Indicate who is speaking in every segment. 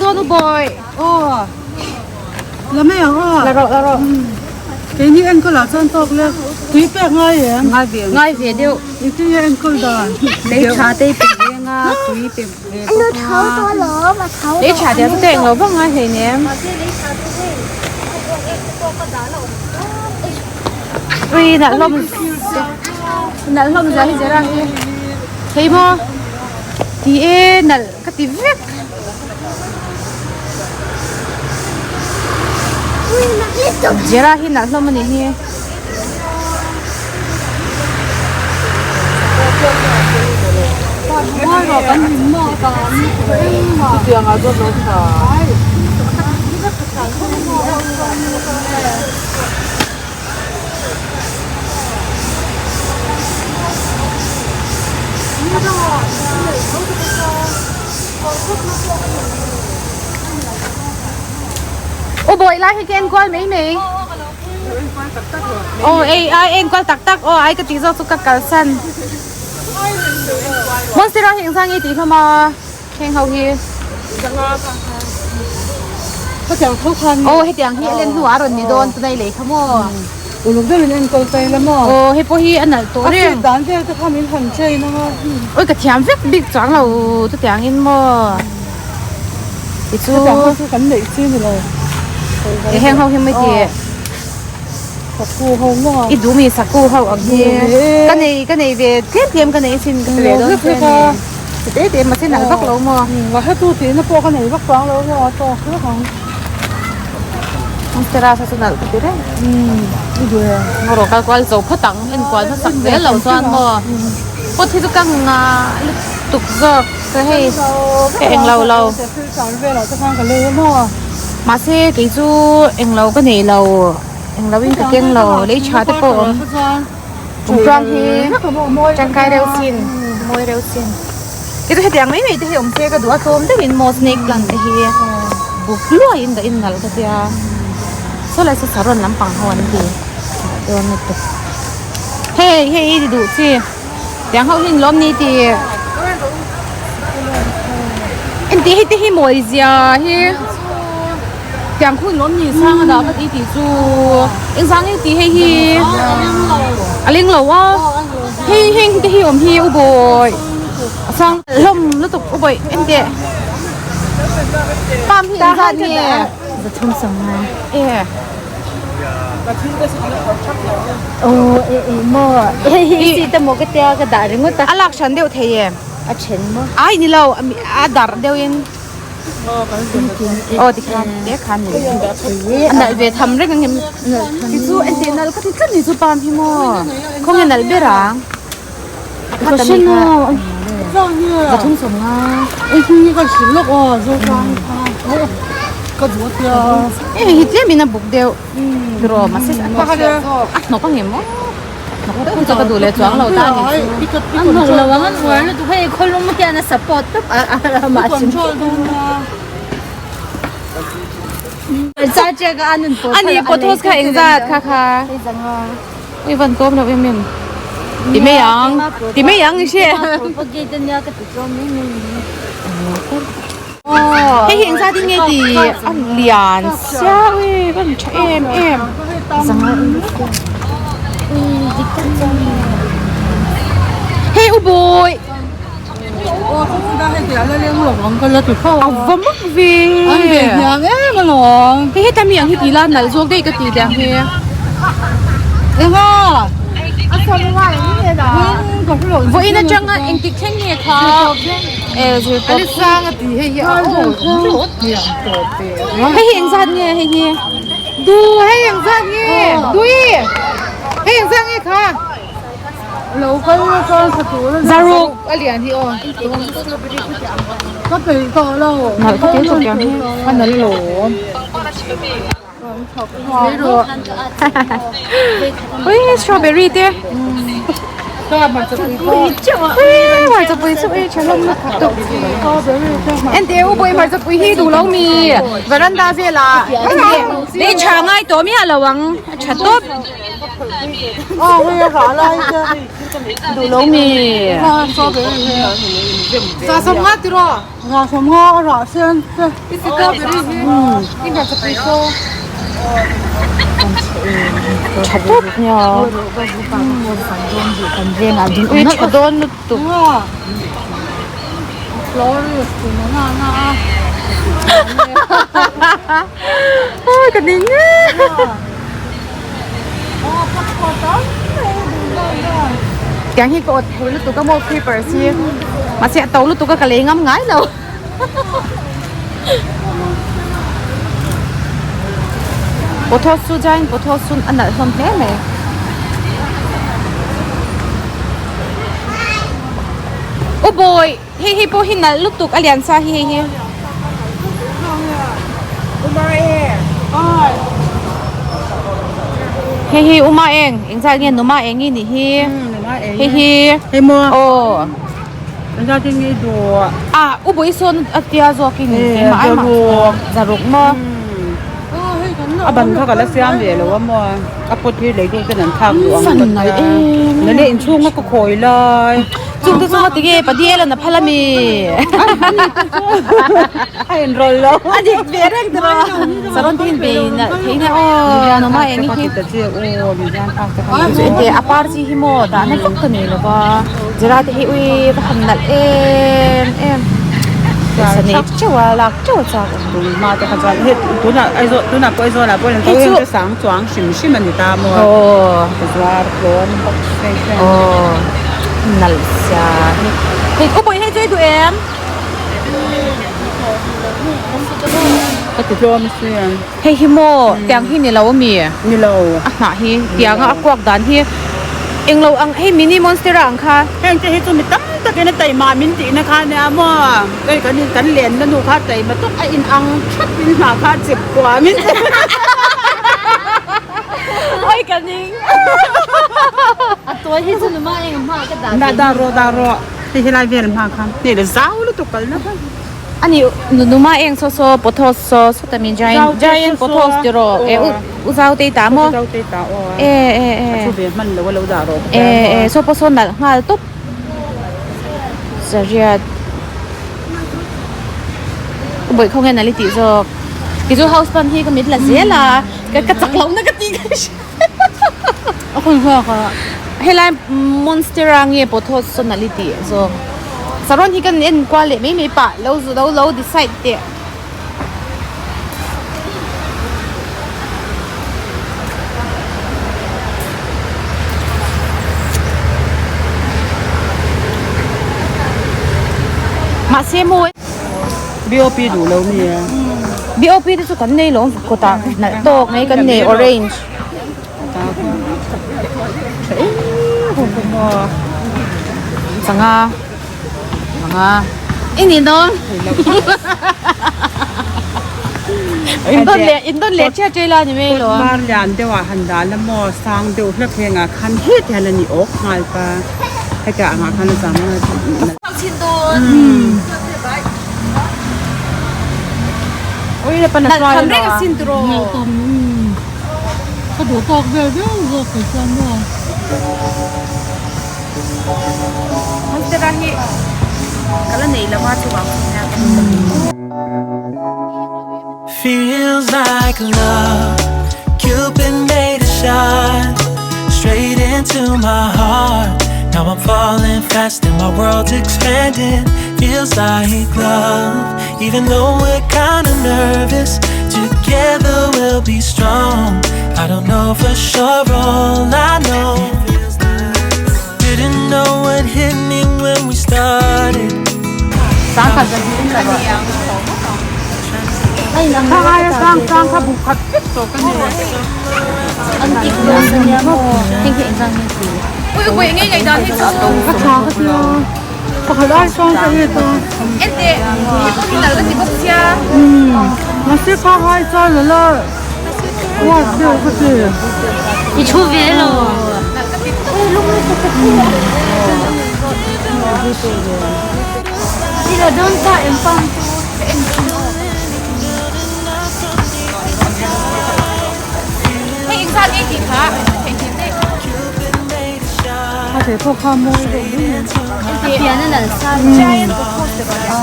Speaker 1: dawn u bawi.
Speaker 2: Aw la mai ang aw.
Speaker 1: La rawh la rawh.
Speaker 2: Keini enkawl ah chuan tawk le tui pek ngai em?
Speaker 1: Ngai ve ngai ve deuh.
Speaker 2: Engtin nge enkawl dan?
Speaker 1: Lei tha te i pe ve anga tui pe ve bawk a. Lei tha te chu te englo vak ngai hleinem. Ui nalh hlawm nalh hlawm zia hi zera hi thei maw ti e nalh ka ti vek. Zera hi nalh hlawm a nih hi. Aw bawi lai hi ka enkual mai mai. Aw ei ai enkual tak tak aw ai ka tih zawk chu ka kalsan. Monstera hi engzah nge tih hlawm a heng ho hi.
Speaker 2: Hetiang tho khan.
Speaker 1: Aw hetiang hi a len hnuah a rawn ni dawn tunai lei kha maw.
Speaker 2: Uluk deuhin enkawl ta ila maw.
Speaker 1: Aw hei pawh hi a nalh tawh reng.
Speaker 2: A fit dan vel te kha min han train anga.
Speaker 1: Oi ka thiam vek bik chuang lo chutiang in maw. Tichu.
Speaker 2: Hetiang ho chu kan neih chi ni lo.
Speaker 1: Heng ho hi mai ti.
Speaker 2: Saku ho maw.
Speaker 1: I duh mi saku ho ang hi. Ka nei ka nei ve tlem tlem ka nei sin ka ti ve dawn che a ni. Te te mahse nalh vak lo maw.
Speaker 2: Nga hetu tihna pawh ka nei vak chuang lo maw a tawk vek ang.
Speaker 1: Monstera sa chu nalh ka ti reng.
Speaker 2: I duh em?
Speaker 1: Ngaw rawh kal kual zo phawt ang enkual hmasak zel lo chuan maw. Pot hi chu ka ngah lutuk zawk ka hei ka englo lo. Mahse kei chu englo ka nei lo englo in ka keng lo lei tha te pawh a awm. Kumtluang hi tangkai reuh sin mawi reuh sin kei chu hetiang mai mai te hi awm se ka duh a tlawm deuhin maw snake plant te hi buk luaiin dah in nalh ka tia saw lai saw saron lampang ho an ti dawn lutuk hei hei i ti duh chi tiang ho hi an lawm ni tih engtih hei te hi mawi zia hi. Tiang khun lawm ni sang a dah ka ti tih chu engzang nge tih hei hi a leng lo a hei heng te hi awm hi u bawi a sang hlawm lutuk u bawi en teh palm hi engzat nge
Speaker 3: Zathum sawmnga
Speaker 1: e
Speaker 3: aw e e maw hei hi i seat emaw ka tia ka dah ringawt a
Speaker 1: a lak hran deuh thei em
Speaker 3: a then maw
Speaker 1: ai ni lo a darh deuhin. Aw tikhan te khan ni a nalh ve tham reng ang em tichu engtih nalh ka ti tlat ni chu pam hi maw khawnge nalh ber ang kha ta mi kha zathum sawm nga hei hi tlem in a buk deuh tiraw mahse a hnawk ang em aw. Hnawk chu ka duh leh chuang lo ta ni
Speaker 3: chu. A hnawk lo ang an uar lutuk hei khawlum hian a support tawp a ramah hrim
Speaker 1: A ni pothos kha engzat kha kha ui van tlawm lo em em ti mai ang ti mai ang i hria Hei hi engzat in nge tih a lian sia ui ka ni tha em em hei u bawi a va mak ve hei heta mi ang hi tih la nalh zawk daih ka tih tiang hi vawiin atanga engtik thleng nge kha. Hei hi engzat nge hei hi du hei engzat nge dui hei engzat nge kha
Speaker 2: lo kal chuan tha tur a
Speaker 1: zaruk
Speaker 2: a lian hi aw ka peih tawh lo
Speaker 1: nalh ka ti tawh tiang hi
Speaker 2: a nalh lo
Speaker 1: Ui strawberry te Ui hmarchapui chu ui tha hlawm lutuk Ente u bawi hmarchapui hi duh lo mi veranda velah lei tha ngai tawh miah lo ang a tha tawp.
Speaker 2: Aw hei a rah lai te.
Speaker 1: Duh lo mi.
Speaker 2: Za sawmnga tiraw? Za sawmnga a rah sen te. I strawberry hi i hmarchapui saw.
Speaker 1: Tha tawp nia. Ui tha dawn lutuk.
Speaker 2: Florist in a na a.
Speaker 1: Oi ka ning e. Tiang hi ka awt thei lutuk a maw creepers hi mahse a to lutuk a ka lei ngam ngai lo. Pothos chu giant pothos chu a nalh hlawm hle mai. U bawi hei hi pawh hi nalh lutuk a lian sa hi hei hi. Hei hi uma eng eng zat nge numa eng i nih hi hei hi aw. A u bawi sawn a tia zawk in keimah ai mah zaruk maw.
Speaker 2: A ban kha ka la siam ve lo a maw a pot hi lei deuh ten an thlak duh ang ka tia na leh inchhung a ka khawi lai
Speaker 1: chung te chu ngati nge padial an a phal ami
Speaker 2: a inrawl lo
Speaker 1: a dik ve reng tawh a saron te hi in bei nalh thei nia aw numa eng hi chu ente a par chi hi maw dahna vak ka nei lova zira te hi ui va han nalh em em pawisa nei teuh a lak teuh a chak awm.
Speaker 2: Tunhma te kha chuan hei tunah Aizawl tunah pawh Aizawlah pawh
Speaker 1: Hei chu
Speaker 2: te sang chuang hrim hrim a ni ta maw
Speaker 1: aw
Speaker 2: ka zuar tlawm bawk hei hian
Speaker 1: aw nalh sia hi hei u pawh hei chu i duh em
Speaker 2: ka ti tlawm sia
Speaker 1: hei hi maw tiang hi ni lo ami
Speaker 2: ni lo
Speaker 1: a hnah hi tianga a kuak dan hi englo ang hei mini monstera ang kha
Speaker 2: heng te hi chu mi tam takin a taima min tihna kha nia maw. Hei kan in kan lenna nu kha taima tawk a in ang thap in hna kha chep kuam in
Speaker 1: Oi ka ning.
Speaker 3: A tawi hi chu numa eng hma ka dah.
Speaker 2: Da da rawh da rawh hei helai vel hma kha hei le zau lutuk kalna kha.
Speaker 1: Ani numa eng saw saw pothos saw saw tami giant giant pothos ti rawh e u zau te ta maw.
Speaker 2: Zau te ta aw.
Speaker 1: E e e.
Speaker 2: A thu ve hman lo a lo dah rawh.
Speaker 1: E e saw pawh saw nalh nghal tawp. Zariat ka bawih khaw nge nali tih zawk keichu house plant hi ka mit la zel a ka ka chak lohna ka tih ka hria
Speaker 2: a khawi nghak a
Speaker 1: helai monstera nge pothos saw nali tih zawk saron hi kan en kual leh mai mai pah lo lo lo decide teh. Mahse maw
Speaker 2: BOP duh lo mi a
Speaker 1: BOP te chu kan nei lo kawtah nalh tawk mai kan nei orange sangha. Anga i ni dawn in dawn leh in dawn leh chiah chiah la ni mai lo a.
Speaker 2: Mar lian deuh ah han dah la maw sang deuh hlek heng ah khan het hian a ni awk nghal pa heta angah khan a zam a.
Speaker 1: Ui la pan a chuai lo a.
Speaker 2: Ka duh tawk vel viau zawk kei chuan maw.
Speaker 1: Monstera hi ka la nei lo a chuvang chu nia
Speaker 4: Feels like love Cupid made a shot Straight into my heart Now I'm falling fast and my world's expanding Feels like love Even though we're kinda nervous Together we'll be strong I don't know for sure all I know Didn't know what hit me when we started
Speaker 2: Sang sang kha bu khat vek tawh ka ni.
Speaker 1: Ui ui nge ngai dan hi chu.
Speaker 2: Ka tha ka tia. Pakhat ai chuan ka hit a.
Speaker 1: Ente hi pawh hi nal ka ti bawk sia.
Speaker 2: Mahse kha hai chuan la la uar deuh ka ti.
Speaker 3: I thu ve lo. I la dawn ta em pang chu.
Speaker 1: Hei engzat nge tih kha theih thei teh.
Speaker 2: He pawh kha mawi deuh mai
Speaker 3: A pian a nalh sa
Speaker 1: Giant pothos te pawh a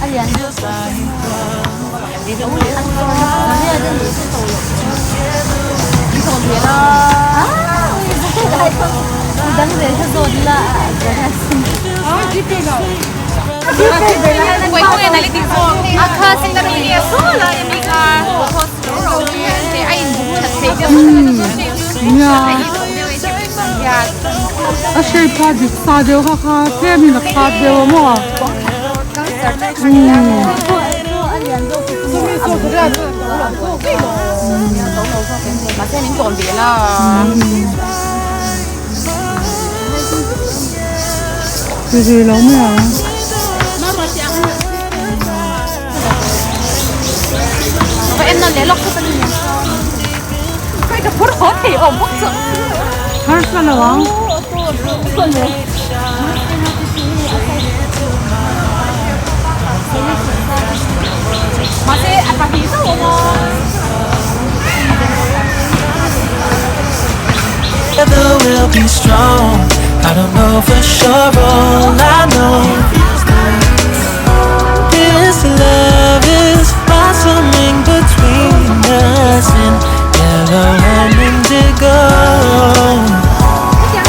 Speaker 3: A lian deuh
Speaker 2: A shape kha dik sa deuh kha kha tlemin a khat deuh a maw. Ti zui lo mai ang. Harsa lo ang.
Speaker 4: Together we'll be strong. I don't know for sure, all I know. This love is blossoming between us in yellow and indigo.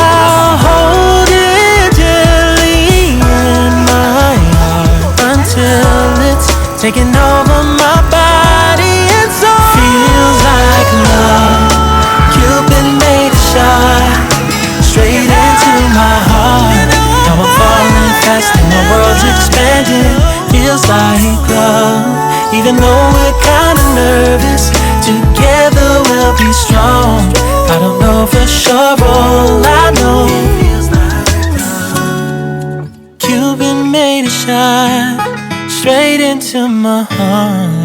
Speaker 4: I'll hold it gently in my heart until it's taking over my body and soul. Feels like love. Cupid made a shot straight into my heart. Now I'm falling fast and my world's expanding. Feels like love, even though we're kinda nervous. Together we'll be strong. I don't know for sure, all I know. Cupid made a shot straight into my heart.